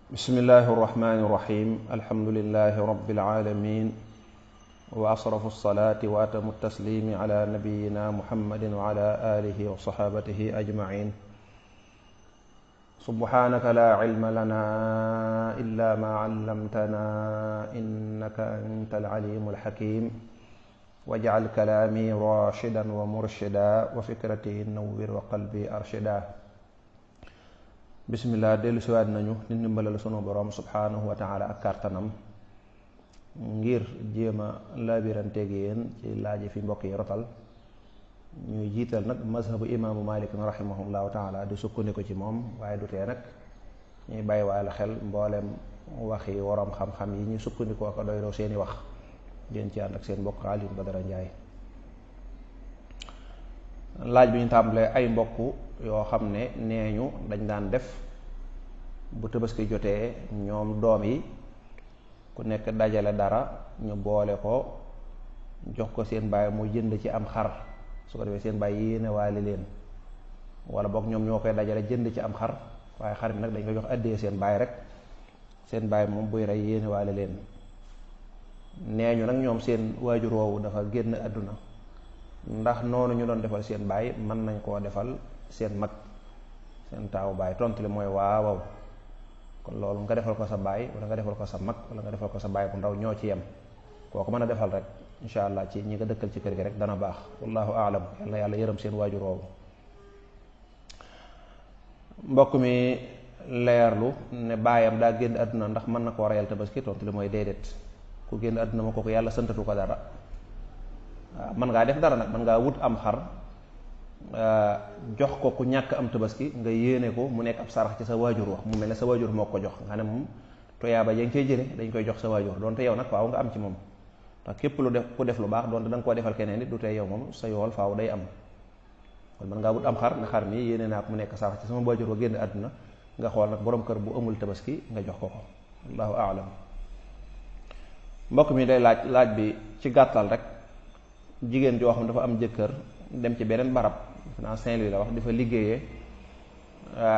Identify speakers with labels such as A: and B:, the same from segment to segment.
A: bismillahi irrahmani irrahim alhamdulilahi rabilalamin wa asrafu alsalati wa atamu taslimi ala nabiyina muhammadin wa ala alihi wa sahabatihi ajmain subhanaka la ilma lana illa ma allamtana innaka anta alalimu alhakim waj'al kalami rashidan wa murshida wa fikrati nawwir wa qalbi arshida. bismillah dellu siwaat nañu nit ndimbalal sunu borom subhanahu wa taala ak kàttanam ngir jéem a laabiranteeg yéen ci laaji fi mbokk yi rotal ñuy jiital nag mazhabu imaamu malik rahimahullahu taala di sukkandiku ci moom waaye du tee nag ñuy bàyyi waale xel mboolem waxi waroom xam-xam yi ñu sukkandikoo ko doyloo seeni wax ngeen ci ànd ak seen mbokk Alioune Badara Ndiaye. laaj bi ñu tàmbalee ay mbokk yoo xam ne nee ñu dañ daan def bu tabaski jotee ñoom doom yi ku nekk dajale dara ñu boole ko jox ko seen baay mu jënd ci am xar su ko defee seen baay yéene waale leen wala boog ñoom ñoo koy dajale jënd ci am xar waaye xar bi nag dañ ko jox addee seen baay rek seen baay moom buy rey yéene waale leen. nee ñu nag ñoom seen waajur woowu dafa génn àdduna ndax noonu ñu doon defal seen baay mën nañ koo defal seen mag seen taawu baay tontu li mooy waaw kon loolu nga defal ko sa baay wala nga defal ko sa mag wala nga defal ko sa baay bu ndaw ñoo ci yem kooku mën a defal rek incha allah ci ñi nga dëkkal ci kër gi rek dana baax wallahu aalam yal na yàlla yërëm seen waajur woowu. mbokk mi leerlu ne baayam daa génn àdduna ndax mën na koo reyal tabaski tontu li mooy déedéet ku génn àdduna ma kooku yàlla santatu ko dara. waaw mën ngaa def dara nag mën ngaa wut am xar jox ko ku ñàkk am tabaski nga yéene ko mu nekk ab sarax ci sa waajur wax mu mel ne sa waajur moo ko jox nga ne moom toyaaba ja nga cay jële dañ koy jox sa waajur donte yow nag faaw nga am ci moom ndax képp lu def ku def lu baax donte da nga koo defal keneen nit du tey yow moom sa yool faaw day am kon mën ngaa wut am xar ne xar mi yéene naa ko mu nekk sarax ci sama waajur wa génn àdduna nga xool nag borom kër bu amul tabaski nga jox ko allahu aalam. mbokk mi day laaj bi ci gàttal rek jigéen joo xam dafa am jëkkër dem ci beneen barab naa Saint-Louis la wax di fa liggéeyee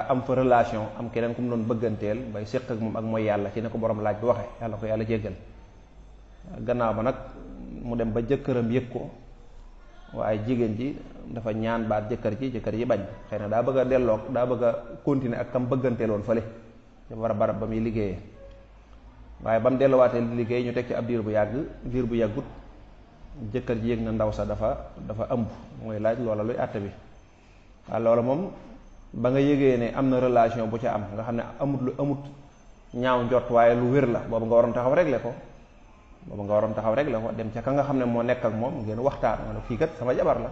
A: am fa relation am keneen ku mu doon bëgganteel bay séq ak moom ak mooy yàlla ci ne ko borom laaj bi waxe yàlla ko yàlla jéggal gannaaw ba nag mu dem ba jëkkëram yëg ko waaye jigéen ji dafa ñaan baat jëkkër ji bañ xëy na daa bëgg a delloo daa bëgg a continuer ak kam bëgganteeloon fële dafa war a barab ba muy liggéeyee waaye ba mu delluwaatee liggéey ñu teg ci ab diir bu yàggut jëkkër ji yëg na ndaw sa dafa ëmb mooy laaj loola luy àtte bi waaw loola moom ba nga yëgee ne am na relation bu ca am nga xam ne amut ñaaw njort waaye lu wér la boobu nga waroon taxaw régler ko dem ca ka nga xam ne moo nekk ak moom ngeen waxtaan nga ne kii kat sama jabar la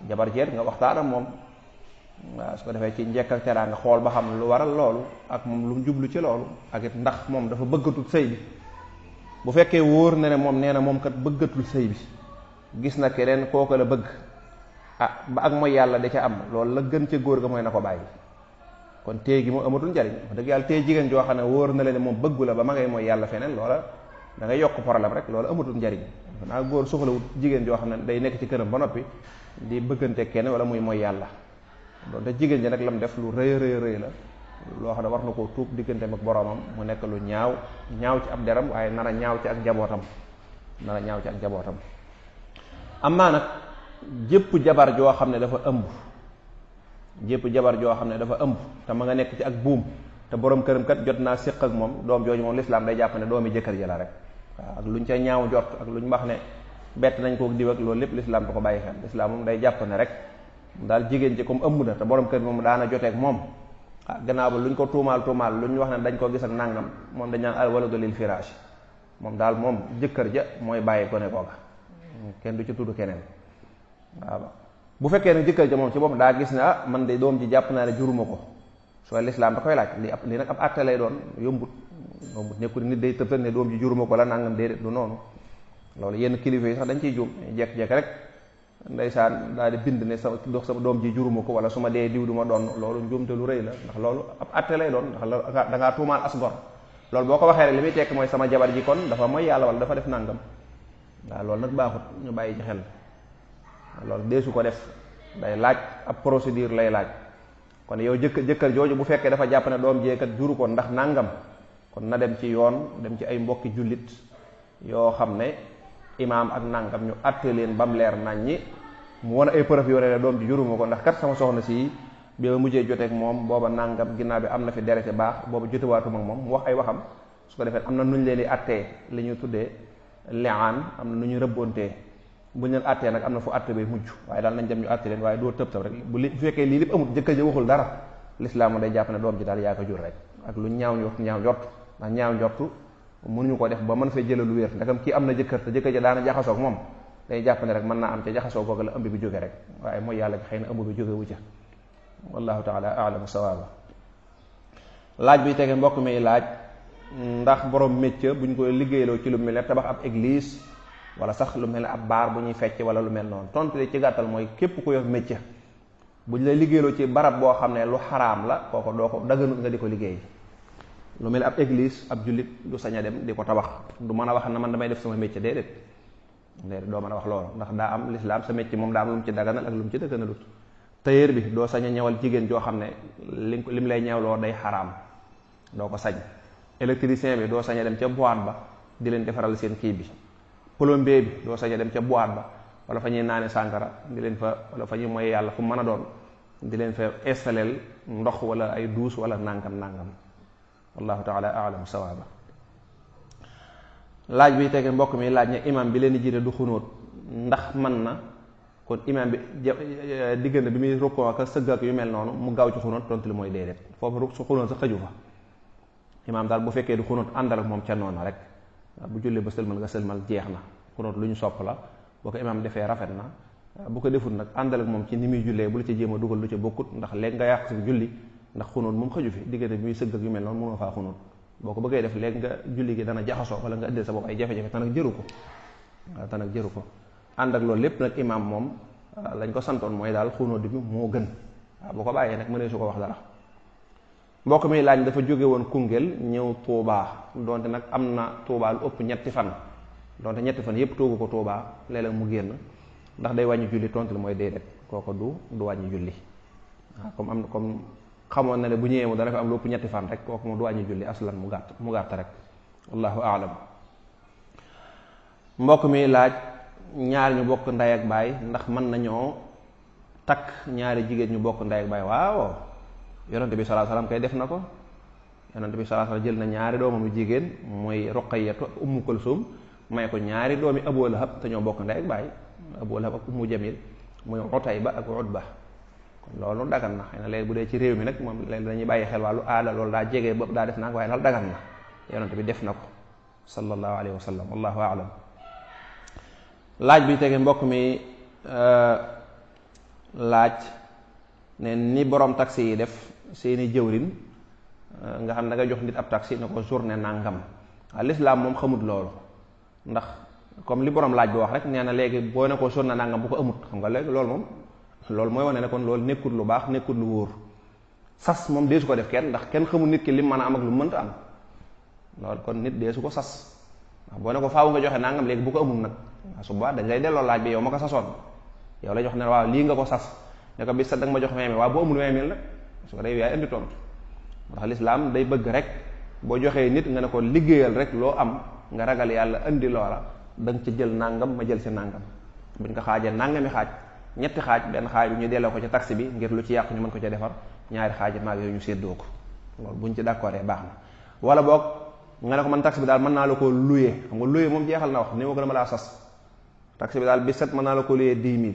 A: jabar jeet nga waxtaan ak moom waaw su ko defee ci njekk ak teraa nga xool ba xam lu waral loolu ak moom lu mu jublu ci loolu ak it ndax moom dafa bëggatul sëy bi bu fekkee wóor na ne moom nee na moom kat bëggatul sëy bi gis na keneen kooku la bëgg ba ak mooy yàlla da ca am loolu la gën ca góor ga mooy na ko bàyyi kon téye gi mu amatul njariñ wax dëgg yàlla téye jigéen joo xam ne wóor na la ne moom bëggu la ba ma ngay mooy yàlla feneen loola da ngay yokk problème rek loolu amatul njariñ naa góor soxlawut jigéen joo xam ne day nekk ci këram ba noppi di bëggante kenn wala muy mooy yàlla doonte jigéen ji nag lam def lu rëy la loo xam ne war na koo tuub digganteem ak boroomam mu nekk lu ñaaw ci ab deram waaye nar a ñaaw ci ak njabootam am naa nag jépp jabar joo xam ne dafa ëmb te ma nga nekk ci ak buum te borom këram kat jot naa séq ak moom doom jooju moom lislaam day jàpp ne doomi jëkkër ji la rek waaw ak luñ ca ñaaw jot ak luñ wax ne bett nañ koo diw ak loolu lépp lislaam du ko bàyyi xel lislaam moom day jàpp ne rek daal jigéen ji comme ëmb na te borom kër moom daana joteeg moom gannaaw ba luñ ko tuumaal lu ñu wax ne dañ ko gis ak nàngam moom dañ naan al waladu lil firaash moom daal moom jëkkër ja mooy bàyyi gone googa kenn du ci tudd keneen waaw bu fekkee ne jëkkër ja moom ci bopp daa gis ne man de doom ji jàpp naa ne juruma ko soo lislaam da koy laaj li nag ab àtte lay doon yombut nekkul nit day tëb ne doom ji juruma ko la nàngam déedéet du noonu loolu yenn kilifa yi sax dañ ciy juum jekk-jekk rek ndeysaan daal di bind ne sama doom ji juruma ko wala su ma dee diw du ma doon loolu njuumte lu rëy la ndax loolu ab àtte lay doon ndax da ngaa tuumaal as gor loolu boo ko waxee rek li muy tekk mooy sama jabar ji kon dafa mooy yàlla wala dafa def nàngam waaw loolu nag baaxut ñu bàyyi ci xel loolu deesu ko def day laaj ab procédure lay laaj kon yow jëkkër jooju bu fekkee dafa jàpp ne doom jeekat juru ko ndax nàngam kon na dem ci yoon, dem ci ay mbokki jullit yoo xam ne imaam ak nangam ñu àtte leen bam leer nañ ñi mu wan ay preuve yoo ne doom ji juruma ko ndax kat sama soxna si bi ma mujjee joteeg moom booba nangam ginnaaw bi am na fi derete baax booba jotewaatuma ak moom mu wax ay waxam. su ko defee am na nu ñu leen di attee li ñuy tuddee li'aan, am na nu ñu rëbboontee bu ñu leen attee nag am na fu atte bay mujj, waaye daal nañ dem ñu atte leen waaye doo tëb tëb rek bu fekkee lii lépp amut jëkkër ji waxul dara lislaam day jàpp ne doom ji daal yaa ko jur rek ak lu ñaaw njort ndax ñaaw njortu mënuñu ko def ba mën fay jëlee lu wér ndakam kii am na jëkkër te jëkkër ji daana jaxasoog moom day jàpp ne rek mën naa am ca jaxasoo googu la ëmb bi jóge rek waaye mooy yàlla xëy na ëmb bi jóge wu ca wallahu taala a'lamu sawaaba. laaj bi tege mbokk mi laaj ndax borom métier buñ koy liggéeyloo ci lu mel ne tabax ab église wala sax lu mel ne ab baar bu ñuy fecc wala lu mel noonu tontu ci gàttal mooy képp ku yor métier buñ lay liggéeyloo ci barab boo xam ne lu xaraam la kooko doo ko daganut nga di ko liggéey. lu mel ne ab église ab jullit du sañ a dem di ko tabax, du mën a wax na man damay def sama métier déedéet doo mën a wax loolu ndax daa am lislaam sa métier moom daa am lu mu ci daganal ak lu mu ci daganalut. tailleur bi doo sañ a ñëwal jigéen joo xam ne lim lay ñëwloo day xaraam doo ko sañ. électricien bi doo sañ a dem ca boîte ba di leen defaral seen kii bi. plombier bi doo sañ a dem ca boîte ba wala fa ñuy naane sàngara di leen fa wala fa ñuy moy yàlla fu mën a doon di leen fa installeel ndox wala ay douche wala nangam wallahu taala a'lamu sawaaba. laaj bi tege mbokk mi laaj ne imam bi leen di jiite du xunóot ndax mën na kon imam bi diggante bi muy rukkoo ak sëgg ak yu mel noonu mu gaaw ci xunóot tontu li mooy déedéet foofu su xunóot sa xëju fa. imaam daal bu fekkee du xunóot àndal ak moom ca noona rek bu jullee ba sëlmal nga sëlmal jeex na xunóot lu ñu sopp la boo ko imaam defee rafet na bu ko defut nag àndal ak moom ci ni muy jullee bu la ca jéem a dugal lu ca bokkut ndax léegi nga yàq si julli ndax xunóot moom xëju fi diggante bi muy sëgg ak yu mel noonu mënoo faa xunóot boo ko bëggee def léegi nga julli gi dana jaxasoo wala nga indil sa bopp ay jafe-jafe te nag jëru ko ànd ak loolu lépp nag imaam moom lañ ko santoon mooy daal xunóot bi moo gën waaw bu ko bàyyee nag mënee su ko wax dara. mbokk mi laaj dafa jóge woon Koungheul ñëw Touba donte nag am na Touba lu ëpp ñetti fan donte ñetti fan yépp toogu ko Touba léeg-léeg mu génn ndax day wàññi julli tontu la mooy déedéet kooko du wàññi julli waaw comme xamoon na ne bu ñëwee mu dana fi am lu ëpp ñetti fan rek kooku mu du wàññi julli aslan mu gàtt rek wallahu a'lam. mbokk mi laaj ñaar ñu bokk ndey ak baay ndax mën nañoo takk ñaari jigéen ñu bokk ndey ak baay waaw yonente bi sallallahu alayhi wasallam kay def na ko yonente bi sallallahu alayhi wasallam jël na ñaari doomam yu jigéen mooy Ruqayyatu ak Ummu Kulsum may ko ñaari doomi Abu Lahab te ñoo bokk ndey ak baay Abu Lahab ak Ummu Jamil muy Utayba ak Utba kon loolu dagan na xëy na léegi bu dee ci réew mi nag moom léegi dañuy bàyyi xel wàllu aada loolu daa jege bopp daa def naa ko waaye daal dagan na yonente bi def na ko sallallahu alayhi wasallam wallahu a'lam. laaj bi tege mbokk mi laaj ne ni borom taxi yi def seeni jëwrin nga xam ne da nga jox nit ab taxi ne ko journée nangam waaw l'islam moom xamut loolu ndax comme li borom laaj bi wax rek nee na léegi boo ne ko journée nangam bu ko amut xam nga léegi loolu moom loolu mooy wane ne kon loolu nekkul lu baax nekkul lu wóor sas moom dee su ko def kenn ndax kenn xamul nit ki lim mën a am ak lu mënta am loolu kon nit dee su ko sas ndax boo ne ko faaw nga joxe nangam léegi bu ko amul nag su boobaa dañ lay delloo laaj bi yow ma ko sasoon yow la jox ne waaw lii nga ko sas ne ko bis sa da nga ma jox 20 000 waaw bu amul 20 000 nag su ko dee yaay indi tontu ndax lislaam day bëgg rek boo joxee nit nga ne ko liggéeyal rek loo am nga ragal yàlla indi loola da nga ci jël nangam ma jël si nangam buñ ko xaajee nangami xaaj ñetti xaaj benn xaaj bi ñu delloo ko ci taxi bi ngir lu ci yàqu ñu mën ko ca defar ñaari xaaj maag yooyu ñu séddoo ko loolu buñ ci d'accord baax na wala boog nga ne ko man taxi bi daal mën naa la ko louer xam nga louer moom jeexal na wax ni ma ko dama laa sas taxi bi daal bi set mën naa la ko louer 10 000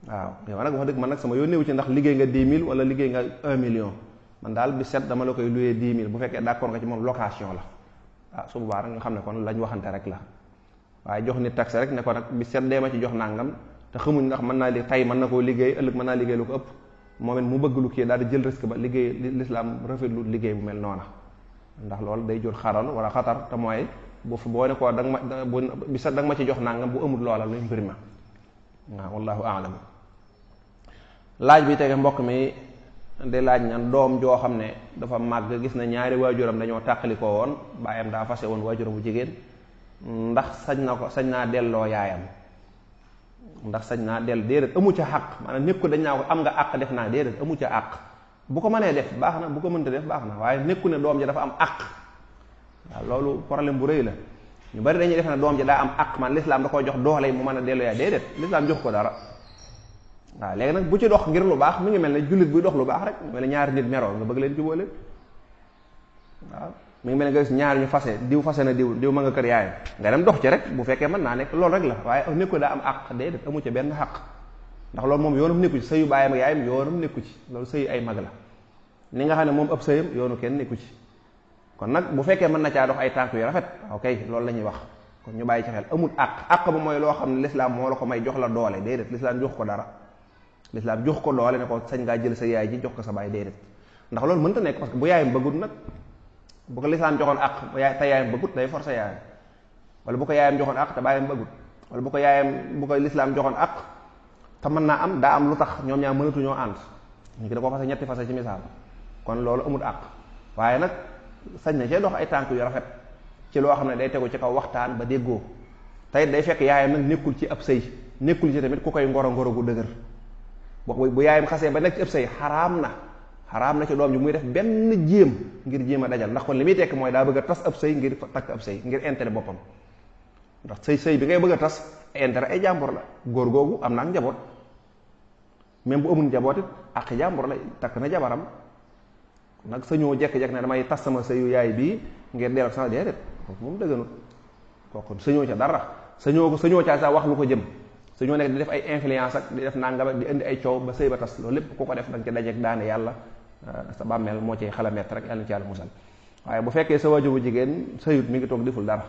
A: waaw yow nag wax dëgg man nag sama yónneewu ci ndax liggéey nga 10 000 wala liggéey nga 1 million man daal bi set dama la koy louer 10 000 bu fekkee d'accord nga ci moom location la waaw su boobaa rek ñu xam ne kon lañ waxante rek la waaye jox nit taxi rek ne ko nag bi set dee ma ci jox nangam te xamuñ ndax mën naa li tey mën na koo liggéey ëllëg mën naa liggéey lu ko ëpp moom it mu bëgg lu kii daal di jël risque ba liggéey l'islam rafetlu liggéey bu mel noona ndax loolu day jur xaral wala xatar te mooy boo ne ko da nga ma bi set da nga ma ci jox nangam bu amul loola luy mbir ma waaw wallahu a'lam. laaj bi tege mbokk mi de laaj ñan doom joo xam ne dafa màgg gis na ñaari waajuram dañoo tàqalikoo woon baayam daa fase woon waajuram bu jigéen ndax sañ naa delloo yaayam ndax sañ naa dell déedéet amu ca àq maanaam nekku dañ naa ko am nga àq def naa déedéet amu ca àq bu ko mënee def baax na bu ko mënta def baax na waaye nekku ne doom ji dafa am àq waaw loolu problème bu rëy la. ñu bari dañuy def ne doom ji daa am àq man l'islam da koo jox doole yi mu mën a delloo yaay déedéet l'islam jox ko dara. waaw léegi nag bu ci dox ngir lu baax mi ngi mel ne jullit buy dox lu baax rek mu mel ne ñaari nit meroo nga bëgg leen jubóole waaw mi ngi mel ne nga gis ñaari ñu fase diw fase na diw ma nga kër yaayam nga dem dox ci rek bu fekkee mën naa nekk loolu rek la waaye nekku daa am àq déedéet amu ci benn àq ndax loolu moom yoonam nekku ci sëyu baayam ak yaayam yoonam nekku ci loolu sëyu ay mag la ni nga xam ne moom ëpp sëyam yoonu kenn nekku ci kon nag bu fekkee mën na caa dox ay tànk yu rafet ok loolu la ñuy wax kon ñu bàyyi ci xel amul àq ba mooy loo xam ne l'islam moo la ko may jox la doole déedéet l'islam jox ko dara l'islam jox ko doole ne ko sañ ngaa jël sa yaay ji jox ko sa baay déedéet ndax loolu mënta nekk parce que bu yaayam bëggut nag bu ko l'islam joxoon àq te yaayam bëggut day forcer yaayam wala bu ko yaayam joxoon àq te baayam bëggut wala bu ko l'islam joxoon àq te mën naa am daa am lu tax ñoom ñaar mënatuñoo ànd ñu ki da ko fase ñetti fase ci misaal kon loolu amul àq waaye nag sañ na cee dox ay tànk yu rafet ci loo xam ne day tegu ci kaw waxtaan ba déggoo tey day fekk yaayam nag nekkul ci ab sëy nekkul ci tamit ku koy ngoro gu dëgër bu yaayam xasee ba nekk ci ab sëy xaraam na ci doom ji muy def benn jéem ngir jéem a dajal ndax kon li muy tekk mooy daa bëgg a tas ab sëy ngir takk ab sëy ngir intérêt boppam ndax sëy bi ngay bëgg a tas intérêt ay jàmbur la góor googu am na ak njaboot même bu amul njaboot it ak jàmbur la takk na jabaram nag sañoo jekk-jekk ne damay tas sama sëyu yaay bii ngir delloo sama déedéet kooku moom dëgganut kooku sañoo ca dara sañoo ca sax wax lu ko jëm sañoo nekk di def ay influence ak di def nangam ak di indi ay coow ba sëy ba tas loolu lépp ku ko def da nga ci dajeek daane yàlla sa bàmmeel moo ciy xala mett rek yàlla na ci yàlla musal waaye bu fekkee sa wajuru jigéen sëyut mi ngi toog deful dara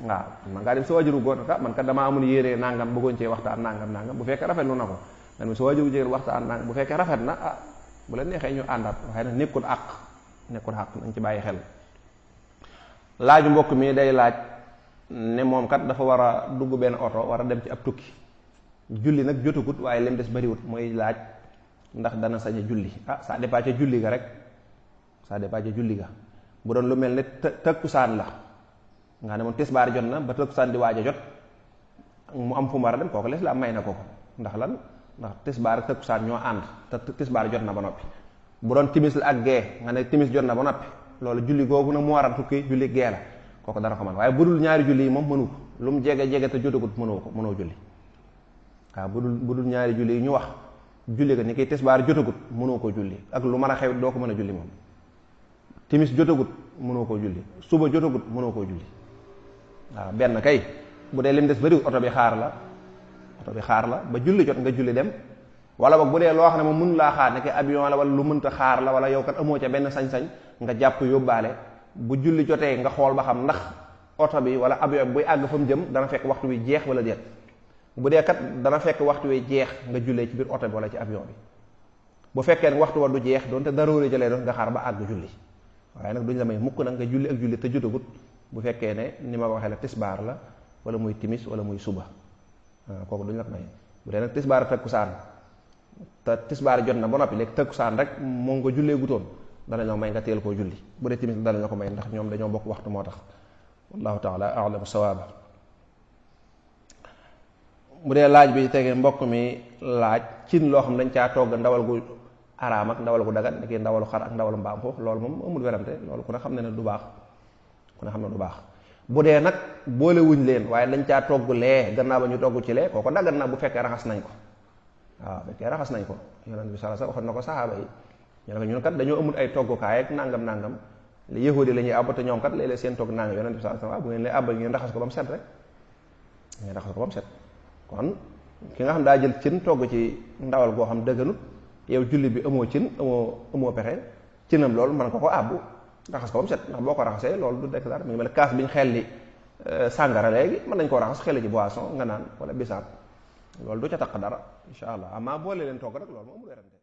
A: waaw man ngaa dem sa wajuru góor man kat damaa amul yéene nangam bëggoon cee waxtaan nangam bu fekkee rafetlu na ko man mi sa wajuru jigéen waxtaan nangam bu fekkee rafet na bu la neexee ñu àndaat waaye nag nekkul àq nañ ci bàyyi xel laaju mbokk mi day laaj ne moom kat dafa war a dugg benn oto war a dem ci ab tukki julli nag jotagut waaye lim des bariwut mooy laaj ndax dana sañ a julli ça dépend ca julli ga rek ça dépend ca julli ga bu doon lu mel ne takkusaan la nga ne moom tisbaar jot na ba takkusaan di waaj a jot mu am fu mu war a dem kooku lislaam may na ko ndax lan ndax tisbaar ak takkusaan ñoo ànd te tisbaar jot na ba noppi bu doon timis la ak gee nga ne timis jot na ba noppi loolu julli googu nag mu war a tukki julli gee la kooku dana ko mën waaye bu dul ñaari julli yi moom mënu ko lu mu jege te jotagut mënoo julli waaw bu dul ñaari julli yi ñu wax julli ga ni kiy tisbaar jotagut mënoo ko julli ak lu mën a xew doo ko mën a julli moom timis jotagut mënoo koo julli suba jotagut mënoo koo julli waaw benn kay bu dee lim des bariwul oto bi xaar la ba julli jot nga julli dem wala boog bu dee loo xam ne moom mënu laa xaar ne ki avion la wala lu mënta xaar la wala yow kat amoo ca benn sañ-sañ nga jàpp yóbbaale bu julli jotee nga xool ba xam ndax oto bi wala avion buy àgg fa mu jëm dana fekk waxtu wi jeex wala déet bu dee kat dana fekk waxtu wi jeex nga jullee ci biir oto bi wala ci avion bi bu fekkee ne waxtu wa du jeex doonte daroori jëlee doon nga xaar ba àgg julli waaye nag duñ la may mukk nag nga julli ak julli te jotagut bu fekkee ne ni ma ko waxee la tisbaar la wala muy timis wala muy suba kooku duñ la ko may bu dee nag tisbaar takkusaan te tisbaar jot na ba noppi léegi takkusaan rek moo nga jullee gutoon dana ñoo may nga teel koo julli bu dee timis dana ñoo ko may ndax ñoom dañoo bokk waxtu moo tax wallahu taala a'lamu sawaaba bu dee laaj bi tegee mbokk mi laaj cin loo xam dañ caa togg ndawal gu araam ak ndawal gu dagan ni ki ndawalu xar ak ndawalu mbaam foofu loolu moom amul werante loolu ku ne xam ne du baax bu dee nag boole wuñ leen waaye dañ caa togg lee gannaaw ba ñu togg ci lee kooko daggan na bu fekkee raxas nañ ko waaw fekkee raxas nañ ko yonent bi sallallahu alayhi wasallam waxoon na ko saxaaba yi ñu ne ko ñun kat dañoo amul ay toggukaay ak nangam li yahudi la ñuy àbb te ñoom kat léeg-léeg seen togg nangam yonent bi sallallahu alayhi wasallam bu ngeen lay àbbal ngeen raxas ko ba mu set rek ngeen raxas ko ba mu set kon ki nga xam daa jël cin togg ci ndawal goo xam dëgganut yow julli bi amoo cin amoo pexe cinam loolu mën ko àbbu raxas ko ba mu set ndax boo ko raxasee loolu du dekk dara mi ngi mel kaas bi ñu xel li sàngara léegi mën nañ koo raxas xel ci boisson nga naan wala bisaab loolu du ca taq dara insha allah amaa boole leen togg rek loolu moo amul werante